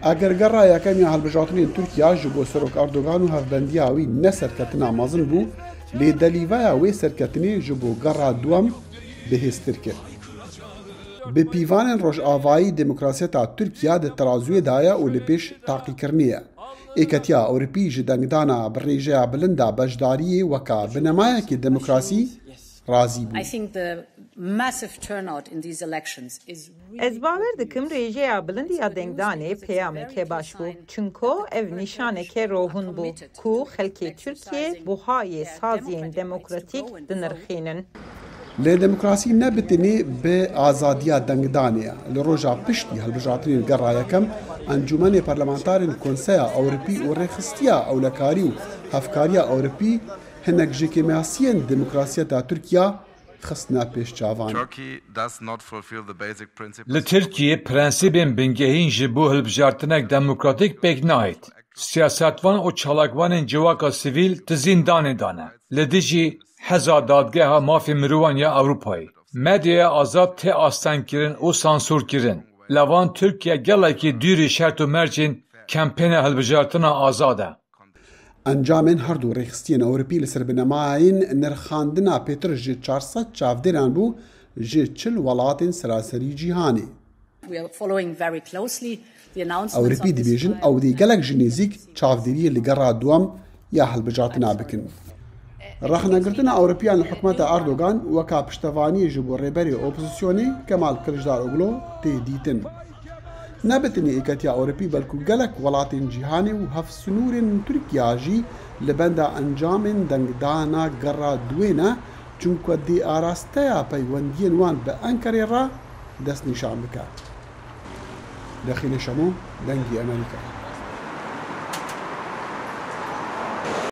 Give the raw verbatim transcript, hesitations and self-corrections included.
Eger gerra yekem ya hilbijartinên Tirkiya ji bo Serok Erdogan û hevbendiya wî ne serketina mezin bû, lê delîveya wê serketinê ji bo gerra duwem bihêztir kir. Bi pîvanên rojavayî demokrasiyeta Tirkiya di terazûyê de ye û li pêş taqîkirinê ye. Êketiya Ewropî ji dengdana bi rêjeya bilind a beşdariyê weka binemayekî demokrasî razî bû. I think the massive turnout in these elections is Ez bawer dikim rêjeya bilind ya dengdanê peyameke baş bû. Çunko ev nîşaneke rohûn bû ku xelkê Tirkiyê buhayê saziyên demokratîk dinirxînin. Lê demokrasî ne bi tenê bi azadiya dengdanê ye. Li roja piştî hilbijartinên gerra yekem, Encûmenê Parlamentarên Konseya Ewropî û Rêxistiya Ewlekarî û Hevkariya Ewropî hinek ji kêmasiyên demokrasiyeta Tirkiya xistine pêş çavan. Turkey does not fulfill the basic principles. Li Tirkiyê prensîbên bingehîn ji bo hilbijartinek demokratîk pêk nayêt. Siyasetvan û çalakvanên civaka sivîl di zîndanê de ne. Li dijî Heza Dadgeha Mafê Mirovan ya Ewropayê, medyaya azad tê astengkirin û sansûrkirin. Li van Tirkiye gelekî dûrî şert û mercên kempêna hilbijartina azad e. Encamên her du rêxistiyên Ewropî li ser binemayên nirxandina pêtir ji çar sed çavdêran bû ji çil welatên seraserî cîhanê. We are following very closely the announcements Ewropî of this dibêjin, ew dê gelek ji nêzîk çavdêriyê li gerra duwem ya hilbijartina bikin. Rexnegirtina Ewropiyan li hikûmeta Erdogan weka piştevaniyê ji bo rêberê opozisyonê Kemal Kiliçdaroglu tê dîtin. Ne bi tenê Êketiya Ewropî, belkû gelek welatên cîhanê û hevsinûrên Tirkiya jî li benda encamên dengdana gerra duwê ne, çunku dê arasteya peywendiyên wan bi Enkerê re destnîşan bike. Dexîlê Şemo, Dengê Emerîka.